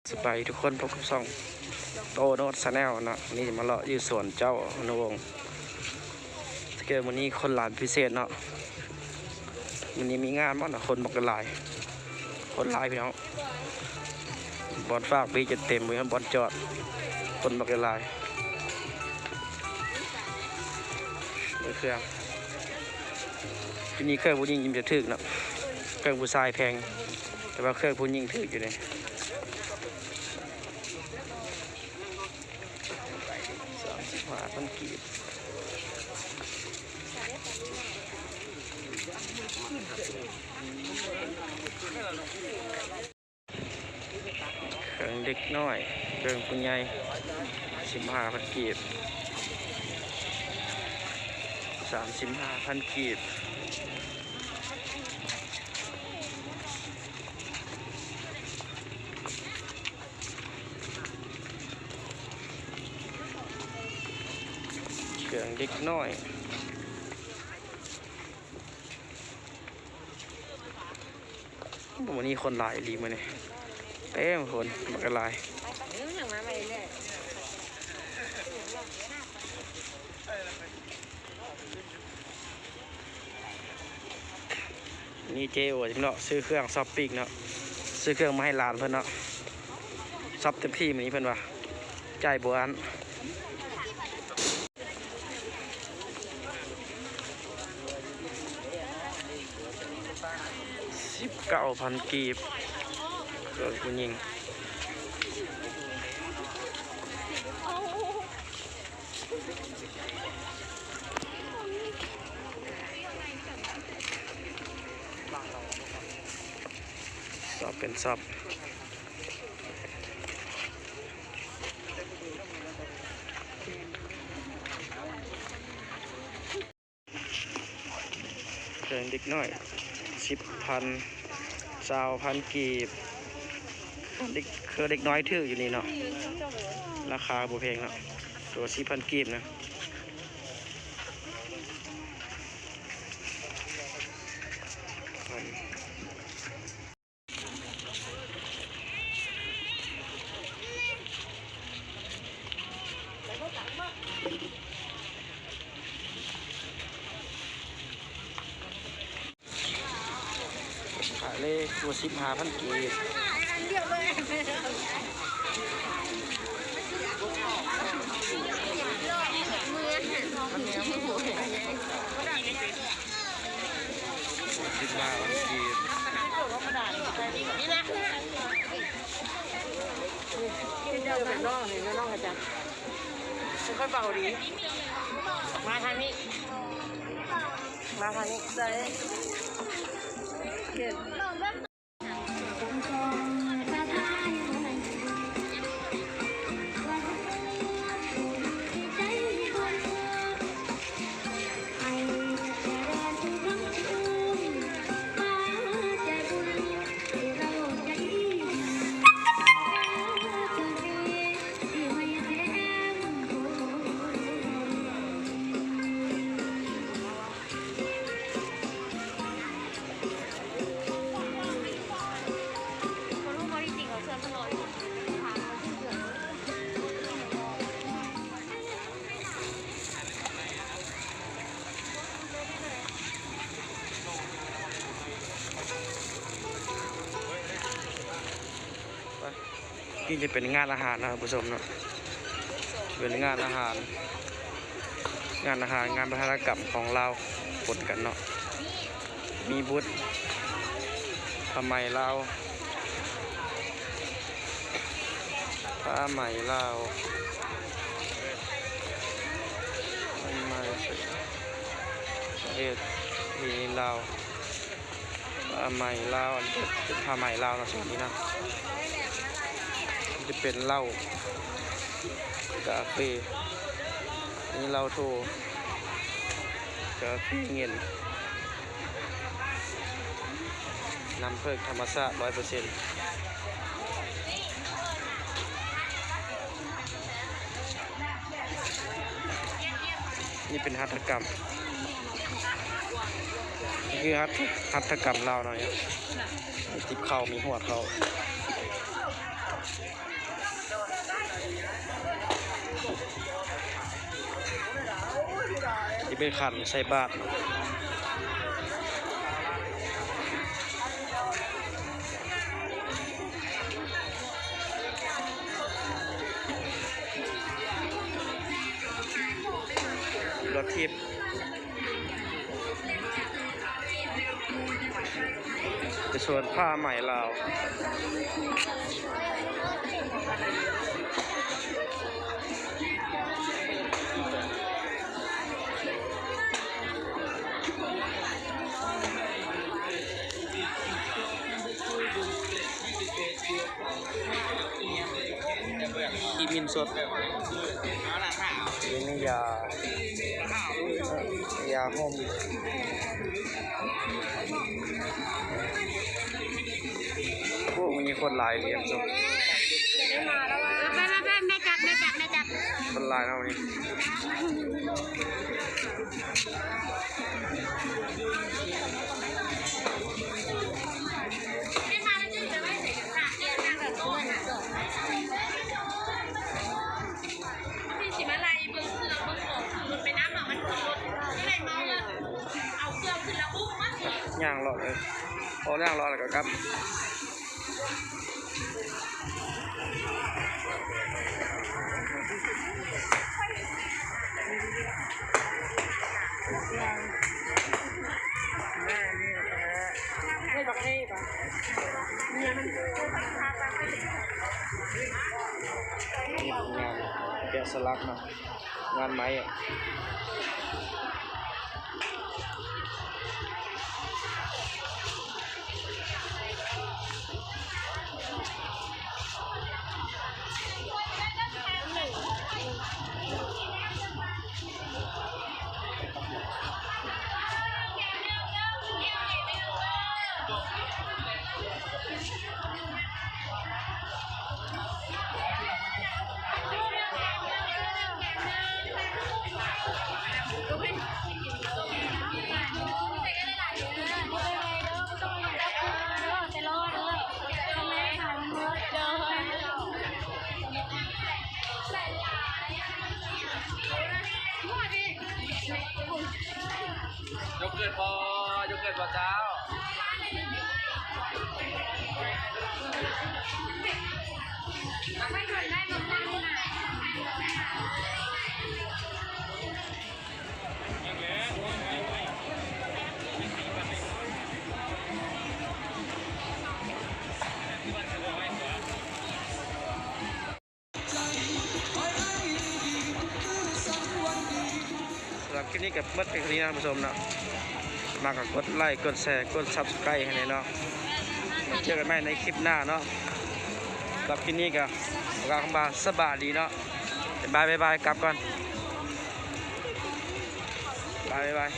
ສະບາຍດີທຸກຄົນ, ພົບກັບຊ່ອງໂຕໂນດ Channel ເນາະ. ນີ້ມາເລາະຢູ່ສວນເຈົ້າອະນຸວົງ. ສະເກີດມື້ນີ້ຄົນຫຼາຍເປັນພິເສດເນາະ. ມື້ນີ້ມີງານບໍ່ເນາະ, ຄົນບັກຫຼາຍ, ຄົນຫຼາຍພີ່ນ້ອງ. ບ່ອນຝາກປີ້ຈົນເຕັມ, ບໍ່ມີບ່ອນຈອດ, ຄົນບັກຫຼາຍ. ເບິ່ງເຄື່ອງ, ຢູ່ນີ້ເຄື່ອງຜູ້ຍິງຍັງຈະຖືກເນາະ, ເຄື່ອງຜູ້ຊາຍແພງ, ແຕ່ວ່າເຄື່ອງຜູ້ຍິງຖືກຢູ່ເດ້. ສາມສິບຫ້າພັນກີບ. ເຄື່ອງເດັກນ້ອຍ, ເຄື່ອງຜູ້ໃຫຍ່, ສິບຫ້າພັນກີບ, ສາມສິບຫ້າພັນກີບ. ເຄື່ອງເດັກນ້ອຍ. ມື້ນີ້ຄົນຫຼາຍອີ່ຫຼີມື້ນີ້, ເຕັມຄົນບັກຫຼາຍ. ນີ້ເຈໂອເນາະ, ຊື້ເຄື່ອງຊັອບປິງເນາະ, ຊື້ເຄື່ອງມາໃຫ້ຫຼານເພິ່ນເນາະ. ຊັອບເຕັມທີ່ມື້ນີ້ເພິ່ນວ່າ, ຈ່າຍບໍ່ອັ້ນ. ສິບເກົ້າພັນກີບ, ເຄື່ອງຜູ້ຍິງ. ຊັອບເປັນຊັອບ. ເຄື່ອງເດັກນ້ອຍ ສິບພັນ ຊາວພັນກີບ. ເດັກ ເຄື່ອງເດັກນ້ອຍຖືກຢູ່ນີ້ເນາະ, ລາຄາບໍ່ແພງເນາະ, ໂຕ ສິບພັນກີບນະ. ຂາຍເລີຍ ໂຕ ສິບຫ້າພັນກີບ. ສິບຫ້າພັນກີບ. ຄ່ອຍເບົາດີ. ມາທາງນີ້ ມາທາງນີ້. ນີ້ຈະເປັນງານອາຫານນະທ່ານຜູ້ຊົມເນາະ, ເປັນງານອາຫານ ງານອາຫານ ງານວັດທະນະກຳຂອງລາວປົນກັນເນາະ. ມີບຸດ ຜ້າໄໝລາວ ຜ້າໄໝລາວ ຜ້າໄໝ ເຮັດ ມີລາວ ຜ້າໄໝລາວ, ອັນນີ້ເປັນຜ້າໄໝລາວເນາະ ໂຊນນີ້ນະ. ຈະເປັນເຫຼົ້າ ກາເຟ, ມີເຫຼົ້າໂທ ກາເຟເຢັນ, ນ້ຳເຜິ້ງທຳມະຊາດຮ້ອຍເປີເຊັນ. ນີ້ເປັນຫັດຖະກຳ, ນີ້ຄືຫັດ ຫັດຖະກຳລາວເນາະ, ມີຕິບເຂົ້າ ມີຫວດເຂົ້າ. ເປັນຂັນໃສ່ບາດ ລົດຖີບ ໄປສວນຜ້າໄໝລາວ. ຂີ້ໝິ່ນສົດ ນີ້ຢາ ຢາຫົ່ມ. ໂອ້ ມື້ນີ້ຄົນຫຼາຍເລີຍທ່ານຜູ້ຊົມ ໄປໆໆ ແມ່ຈັດ ແມ່ຈັດ ແມ່ຈັດ ຄົນຫຼາຍເນາະມື້ນີ້. ຍ່າງເລາະເລີຍ ພໍຍ່າງເລາະແລ້ວກໍກັບ. ງານແກະສະຫຼັກເນາະ ງານໄມ້. ຍົກເກີດບໍ່ ຍົກເກີດບໍ່ເຈົ້າ? ສຳລັບຄລິບນີ້ກໍໝົດພຽງເທົ່ານີ້ນະທ່ານຜູ້ຊົມເນາະ ມັກກໍກົດໄລ ກົດແຊ ກົດຊັບສະໄຄຣບ໌ໃຫ້ແດ່ເນາະ ມາເຈີກັນໃໝ່ໃນຄລິບໜ້າເນາະ. ສຳລັບຄລິບນີ້ກໍຂໍກ່າວຄຳວ່າສະບາຍດີເນາະ ບາຍບາຍ ກັບກ່ອນ ບາຍບາຍ.